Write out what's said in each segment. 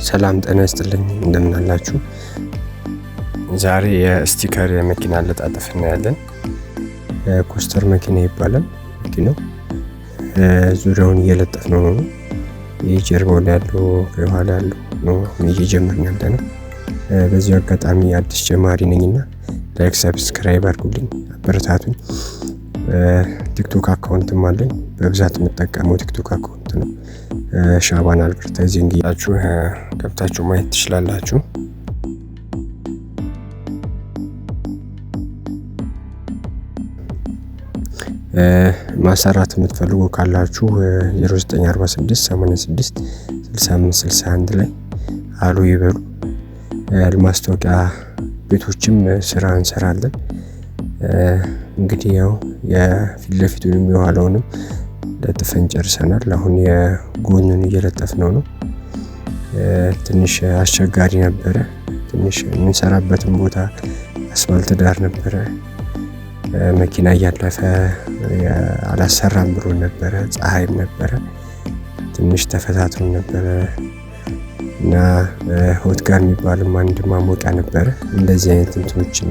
ሰላም ጤና ይስጥልኝ፣ እንደምን አላችሁ? ዛሬ የ sticker የመኪና አለጣጠፍ እናያለን። ኮስተር መኪና ይባላል መኪናው። ዙሪያውን እየለጠፍ ነው። ይህ ጀርባው ላይ ያለው፣ ከኋላ ያለው ነው እየጀመርን ያለ ነው። በዚሁ አጋጣሚ አዲስ ጀማሪ ነኝና like፣ subscribe አድርጉልኝ፣ አበረታቱኝ። ቲክቶክ account ም አለኝ። በብዛት የምጠቀመው ቲክቶክ account ነው። ሻባን advertising እያላችሁ ገብታችሁ ማየት ትችላላችሁ። ማሰራት የምትፈልጉ ካላችሁ 0946 86 65 61 ላይ አሉ ይበሉ። ማስታወቂያ ቤቶችም ስራ እንሰራለን። እንግዲህ ያው የፊት ለፊቱንም የኋላውንም ለጥፈን ጨርሰናል። አሁን የጎኑን እየለጠፍነው ነው። ትንሽ አስቸጋሪ ነበረ። ትንሽ የምንሰራበትን ቦታ አስፋልት ዳር ነበረ። መኪና እያለፈ አላሰራም ብሎ ነበረ። ፀሐይም ነበረ። ትንሽ ተፈታትሮ ነበረ እና hot gun የሚባልም አንድ ማሞቂያ ነበረ። እንደዚህ አይነት እንትኖችን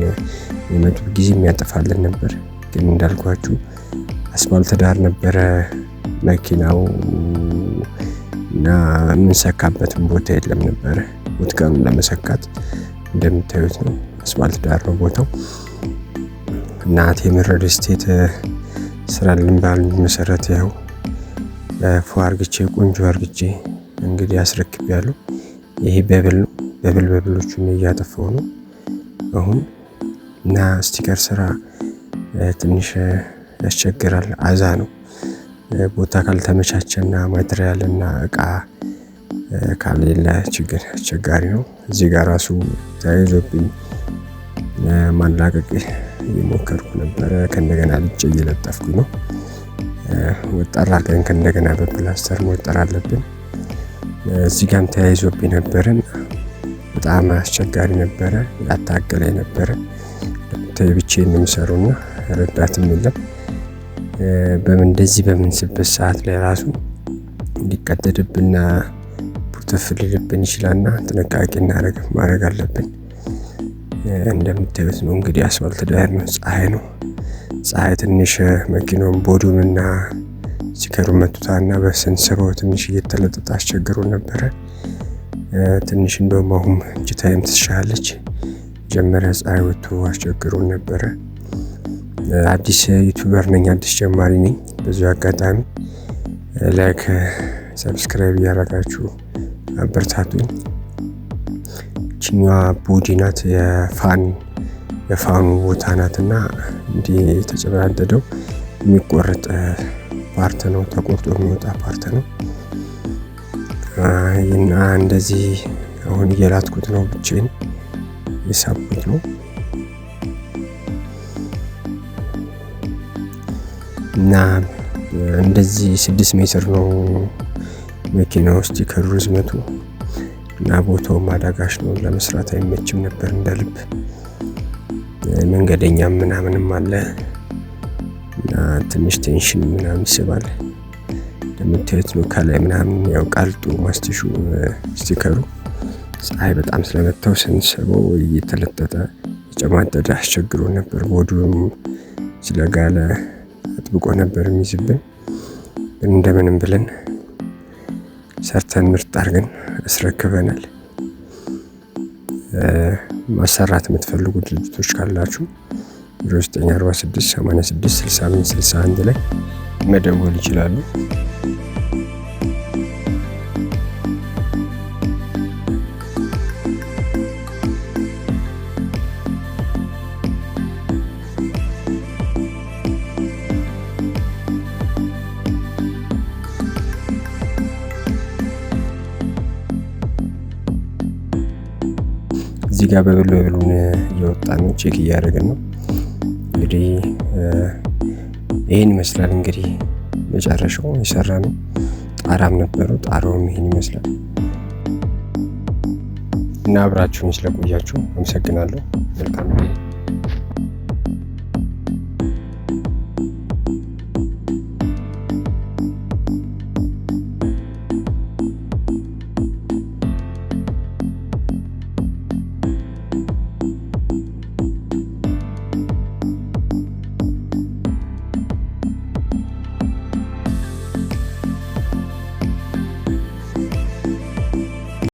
የመጡ ጊዜ የሚያጠፋልን ነበር። ግን እንዳልኳችሁ አስፋልት ዳር ነበረ መኪናው እና የምንሰካበትም ቦታ የለም ነበረ። Hot gun ኡን ለመሰካት እንደምታዩት ነው። አስፋልት ዳር ነው ቦታው እና ቴምር ሪል ስቴት ስራልን ባሉኝ መሰረት ያው ፎ አርግቼ፣ ቆንጆ አርግቼ እንግዲህ አስረክቤያለሁ። ይሄ bubble ነው። Bubble ኦቹን እያጠፋው ነው አሁን እና sticker ስራ ትንሽ ያስቸግራል። አዛ ነው። ቦታ ካልተመቻቸና material እና እቃ ካሌለ ችግር አስቸጋሪ ነው። እዚህ ጋር ራሱ ተያይዞብኝ ማላቀቅ እየሞከርኩ ነበረ። ከእንደገና ልጬ እየለጠፍኩኝ ነው። ወጠር አድርገን ከእንደገና በፕላስተር መወጠር አለብን። እዚህ ጋርም ተያይዞብኝ ነበርን። በጣም አስቸጋሪ ነበረ። ያታገለኝ ነበረ። ብቻዬን ነው የምሰራውና ረዳትም የለም። በምን እንደዚህ በምንስበት ሰዓት ላይ ራሱ ሊቀደድብንና ቡርትፍ ሊልብን ይችላልና ጥንቃቄ እናደርግ ማድረግ አለብን። እንደምታዩት ነው እንግዲህ አስፋልት ዳር ነው፣ ፀሐይ ነው። ፀሐይ ትንሽ መኪናውን body ውንና sticker ኡን መቱታና በስንስበው ትንሽ እየተለጠጠ አስቸግሮ ነበረ። ትንሽ እንደውም አሁን እጅታይም ትሻለች። መጀመሪያ ፀሐይ ወጥቶ አስቸግሮ ነበረ። አዲስ YouTuber ነኝ፣ አዲስ ጀማሪ ነኝ። በዚሁ አጋጣሚ like፣ subscribe እያደረጋችሁ አበርታቱኝ። ችኛዋ body ናት፣ የ fan ኡ ቦታ ናትና እንዲህ የተጨማደደው የሚቆረጥ part ነው፣ ተቆርጦ የሚወጣ part ነው። እና እንደዚህ አሁን እየላጥኩት ነው፣ ብቻዬን የሳብኩት ነው። እና እንደዚህ 6 ሜትር ነው መኪና ውስጥ ርዝመቱ እና ቦታውም አዳጋች ነው፣ ለመስራት አይመችም ነበር እንደ ልብ። መንገደኛም ምናምንም አለ እና ትንሽ tension ምናምን ይስባል። እንደምታዩት ነው ከላይ ምናምን ያው ቀልጦ ማስቲሹ sticker ኡ ፀሐይ በጣም ስለመታው ስንስበው እየተለጠጠ የጨማደደ አስቸግሮ ነበር። Body ውም ስለጋለ አጥብቆ ነበር የሚይዝብን። ግን እንደምንም ብለን ሰርተን ምርጥ አድርገን አስረክበናል። ማሰራት የምትፈልጉ ድርጅቶች ካላችሁ 0946 86 65 61 ላይ መደወል ይችላሉ። እዚህ ጋር bubble bubble ኡን እየወጣ ነው፣ check እያደረግን ነው። እንግዲህ ይህን ይመስላል። እንግዲህ መጨረሻው የሰራ ነው። ጣራም ነበረው፣ ጣራውም ይህን ይመስላል። እና አብራችሁኝ ስለቆያችሁ አመሰግናለሁ። መልካም።